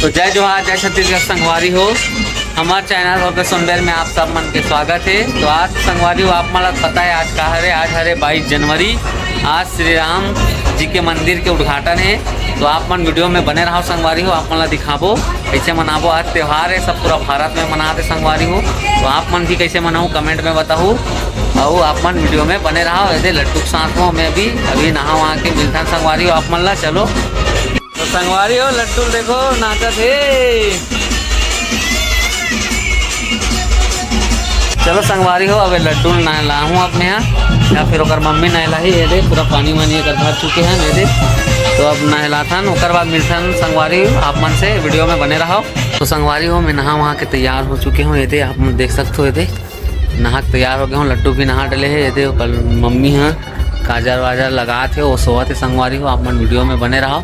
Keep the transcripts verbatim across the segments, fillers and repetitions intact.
जय जोहार, जय छत्तीसगढ़ संगवारी हो। हमार चैनल होके सोनबेर में आप सब मन के स्वागत है। तो आज संगवारी हो, आप मन ला पता है आज का हरे, आज हरे बाईस जनवरी। आज श्री राम जी के मंदिर के उद्घाटन है। तो आप मन वीडियो में बने रहो संगवारी हो, आप मन ला दिखाबो कैसे मनाबो। आज त्योहार है, सब पूरा भारत में मनाते संगवारी हो। तो आप मन भी कैसे मनाओ, कमेंट में बताओ। और आप मन वीडियो में बने रहो। ऐसे लड्डू के साथ हो, मैं भी अभी नहा वहा के मिलथन संगवारी हो आप मन ला। चलो तो संगवारी हो, लड्डू देखो नाचत हे। चलो संगवारी हो, अबे लड्डू नहलाहूँ अब मैं, या फिर ओकर मम्मी नहलाही। ये दे पूरा पानी वानी एकर भर चुके हैं, ये दे। तो अब नहलाथन, ओकर बाद मिलथन संगवारी हो, आप मन से वीडियो में बने रहो। तो संगवारी हो, मैं नहा वहा के तैयार हो चुके हूँ। ये दे आप मन देख सकते हो, ये दे नहा के तैयार हो गए हूँ। लड्डू भी नहा डले है। ये दे ओकर मम्मी ह काजर वाजर लगात हे, वो सोवत हे। संगवारी हो, आप मन वीडियो में बने रहो।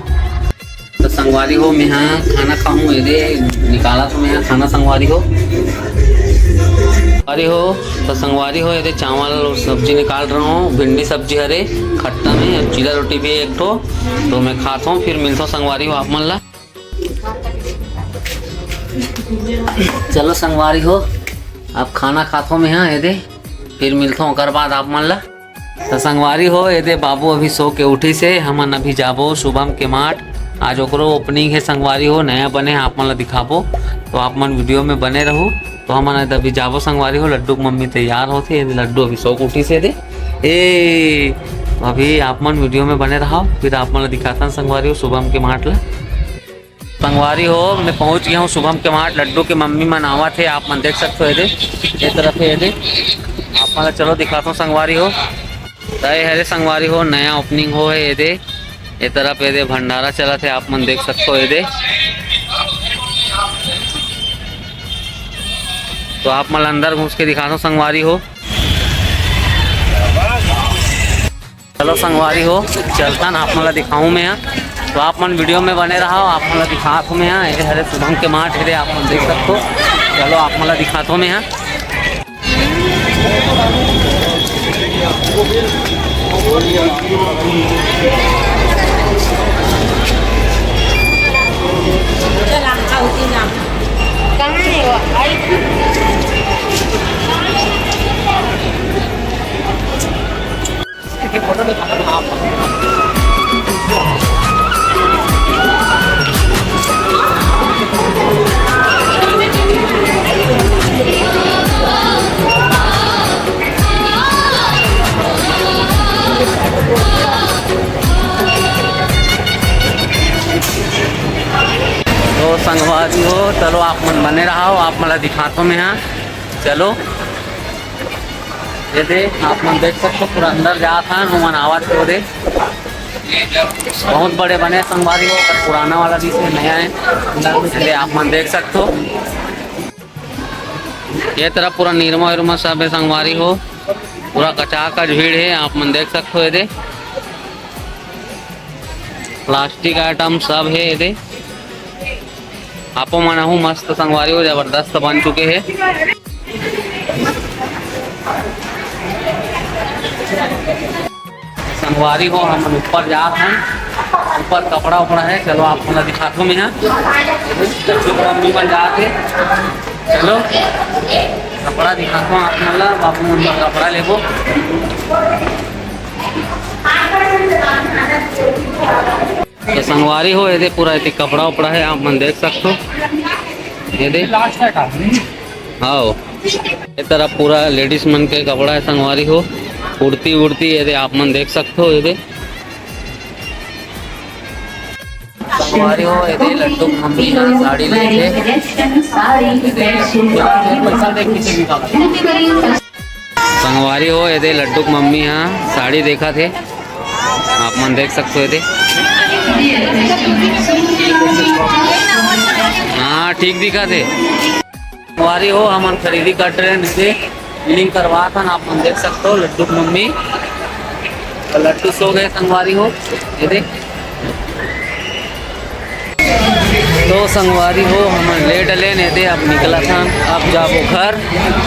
तो संगवारी हो, मैं यहाँ खाना खाऊँ, ये दे निकाला तो मैं यहाँ खाना संगवारी हो। अरे हो, तो संगवारी हो, ये दे चावल और सब्जी निकाल रहा हूँ। भिंडी सब्जी हरे खट्टा में, और चीला रोटी भी एक ठो। तो मैं खाता हूँ, फिर मिलता हूँ संगवारी हो आप मन ला। चलो संगवारी हो, अब खाना खाथो मैं, हाँ, ये दे, फिर मिलथो ओकर बाद आप मन ला। तो संगवारी हो, ये दे बाबू अभी सो के उठी से, हमन अभी जाबो शुभम के माठ। आज ओकरो ओपनिंग है संगवारी हो, नया बने, आप मन ला दिखाबो। तो आप मन वीडियो में बने रहू। तो हमन अभी जाबो संगवारी हो, लड्डू के मम्मी तैयार होथे, ये दे लड्डू अभी सो के उठी से दे। ए, अभी आप मन वीडियो में बने रहो, फिर आप मन ला दिखाथन संगवारी हो शुभम के माठ ला। संगवारी हो, मैं पहुंच गया हूँ शुभम के माठ। लड्डू के मम्मी मन आवत हे, आप मन देख सकते हो, ये दे, ये तरफ है, ये दे। आप मन ला चलो दिखाता हूँ संगवारी हो। तय हरे संगवारी हो, नया ओपनिंग हो है, ये दे, ये तरफ ये दे भंडारा चलत है, आप मन देख सकते हो, ये दे। तो आप मन ला अंदर घुस के दिखाता हूँ संगवारी हो। चलो संगवारी हो, चलता ना आप मन ला दिखाऊं मैं यहाँ। तो आप मन वीडियो में बने रहो, आप मन ला दिखात हूँ मैं यहाँ। ये हरे शुभम के माठ, ये आप मन देख सकते हो। चलो आप मन ला दिखात हूँ मैं यहाँ। तो संगवारी हो, चलो आप मन बने रहो, आप मन ला दिखाता हूँ मैं यहाँ। चलो, ये दे, आप मन देख सकते हो, पूरा अंदर जात हन, ओमन आवत हे, वो दे। बहुत बड़े बने संगवारी हो, पर पुराना वाला भी से नया है। ये आप मन देख सकते हो, ये तरफ पूरा निरमा उरमा सब है संगवारी हो, पूरा कचाकच भीड़ है, आप मन देख सकते हो, ये दे। प्लास्टिक आइटम सब हे एदे। आपो मन आहू मस्त संगवारी हो, जबरदस्त बन चुके हे। संगवारी हो, हमन ऊपर जात हन, ऊपर कपड़ा उपड़ा हे, चलो आप मन ला दिखाथो मेहा। लड्डू के मम्मी मन जात हे, चलो कपड़ा दिखाथो आप मन ला, बाबू मन बर कपड़ा लेबो। तो संगवारी हो, एदे पूरा एदे कपड़ा उपड़ा हे, आप मन देख सकथो। एदे, हाँ, ये तरफ पूरा लेडीज मन के कपड़ा हे संगवारी हो, कुर्ती उर्ती एदे आप मन देख सकथो। एदे संगवारी हो, एदे लड्डू के मम्मी ह साड़ी लेके, एदे पैसा देख पीछे भी काला। संगवारी हो, एदे लड्डू के मम्मी ह साड़ी देखत हे, आप मन देख सकथो एदे। हाँ, ठीक दिखत हे। संगवारी हो, हमन खरीदी कर डरेन, एदे बिलिंग करवात हन, आप मन देख सकथो लड्डू के मम्मी। अउ लड्डू सो गे संगवारी हो, एदे। तो तो संगवारी हो, हमन ले डलेन एदे, अब निकलत हन, अब जाबो घर।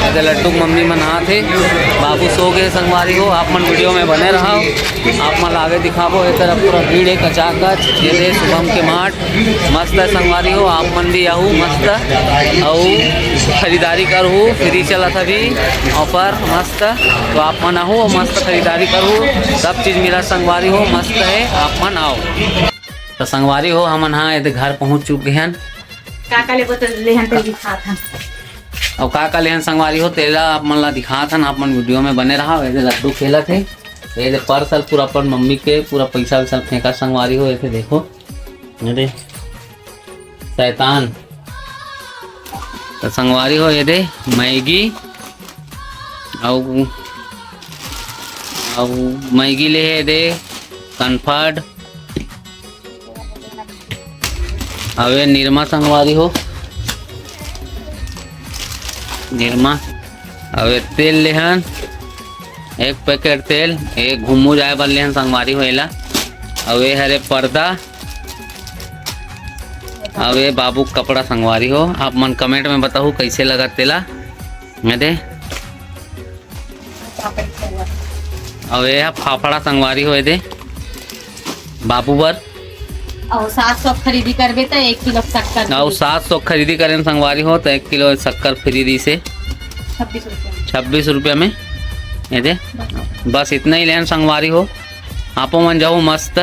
एदे लड्डू के मम्मी मन आत हे, बाबू सो गे। संगवारी हो, आप मन वीडियो में बने रहव, आप मन ला आगे दिखाबो। ए तरफ पूरा भीड़ हे कचाकच। एदे शुभम के मार्ट मस्त हे संगवारी हो, आप मन भी आहू मस्त, अउ खरीदारी करहू। फ्री चलत हे अभी ऑफर मस्त, तो आप मन आहू मस्त खरीदारी करहू, सब चीज मिला संगवारी हो, मस्त हे, आप मन आओ। तो संगवारी हो, हमन हा एदे घर पहुंच चुके हन। का का लेबो तो लेहन ते दिखात हन। अउ का का लेहन संगवारी हो, तेला आप मन ला दिखात हन, आप मन वीडियो में बने रहव। एदे लड्डू खेलत हे, एदे पर्स ह पूरा अपन मम्मी के पूरा पैसा वैसा फेंका संगवारी हो। एदे देखो, एदे शैतान। तो संगवारी हो, एदे मैगी, अउ अउ मैगी ले हे एदे कम्फर्ट, अउ ए निरमा संगवारी हो, निरमा। अउ ए तेल लेहन, एक पैकेट तेल, एक घुम्मू जाए बर लेहन संगवारी हो एला। अउ ए हरे पर्दा, अउ ए बाबू के कपड़ा संगवारी हो। आप मन कमेंट में बताहू कइसे लगत तेला। एदे, अउ ए हा फाफड़ा संगवारी हो एदे बाबू बर। अउ सात सौ खरीदी करबे त एक किलो शक्कर अउ फ्री। सात सौ खरीदी करेन संगवारी हो त एक किलो शक्कर फ्री दिसे। छब्बीस रुपया में। छब्बीस रुपया में। एदे, बस। बस इतना ही लेन संगवारी हो। आपो मन जाहू मस्त,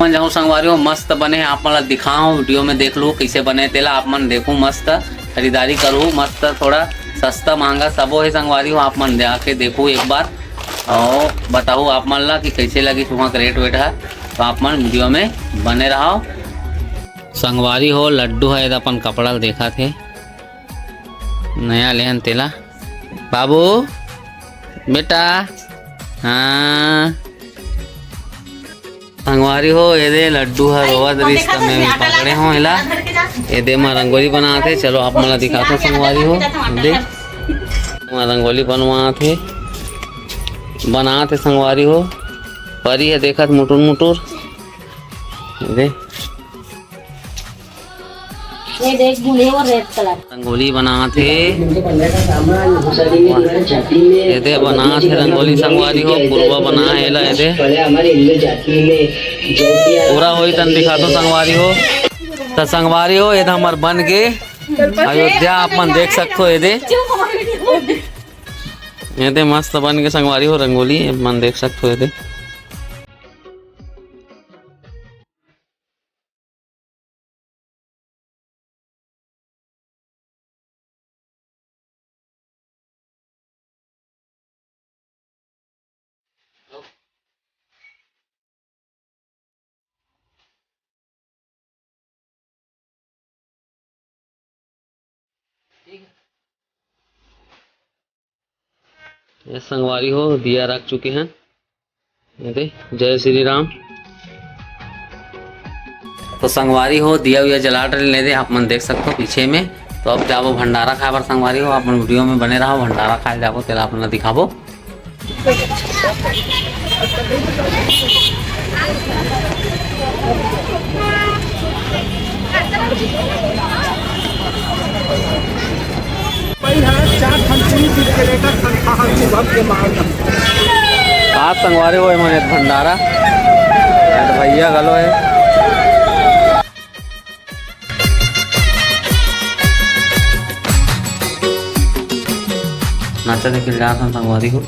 मन जाहू संगवारी हो, मस्त बने हे। आप मन ला दिखाहूँ, वीडियो में देख लू कइसे बने तेला। आप मन देखू, मस्त खरीदारी करू, मस्त थोड़ा सस्ता महंगा सबो हे संगवारी हो। आप मन जाके देखू एक बार अउ बताहू आप मन ला कि कइसे लगिस उहाँ के रेट वेट ह। तो आप मन वीडियो में बने रहव। संगवारी हो, लड्डू ह एदे अपन कपड़ा ल देखत हे, नया लेहन तेला। बाबू, बेटा, हाँ। संगवारी हो, एदे लड्डू ह रोवत रिहिस, त मैं भी पकड़े हों एला। एदे म रंगोली बनात हे, चलो आप मन ला दिखाथों संगवारी हो। एदे म रंगोली बनवात हे, बनात हे संगवारी हो। परी ह देखत मुटुर मुटुर। एदे ये देख, blue और red colour। रंगोली बनात हे। एदे बनात हे रंगोली संगवारी हो, पूर्वा बना हे एला एदे। पूरा होई तन दिखाथों संगवारी हो। त संगवारी हो, एदे हमर बन गे अयोध्या, आप मन देख सकथो एदे। एदे मस्त बन गे संगवारी हो रंगोली, आप मन देख सकथो एदे। ये संगवारी हो, दिया रख चुके हैं। ये दे, जय श्री राम। तो संगवारी हो, दिया उया जला डरे दे, आप मन देख सकते हो पीछे में। तो अब जाबो भंडारा खाए बर संगवारी हो, आप मन वीडियो में बने रहो, भंडारा खाए जाबो, तेला आप मन ला दिखाबो। भाई, हाँ, चार ठन चीनी पीस के लेकर तनख्वाह शुभम के मार दम। आज संगवारी हो, एमन एक भंडारा, भैया घलो है। नाचा देखे जात हन संगवारी हो।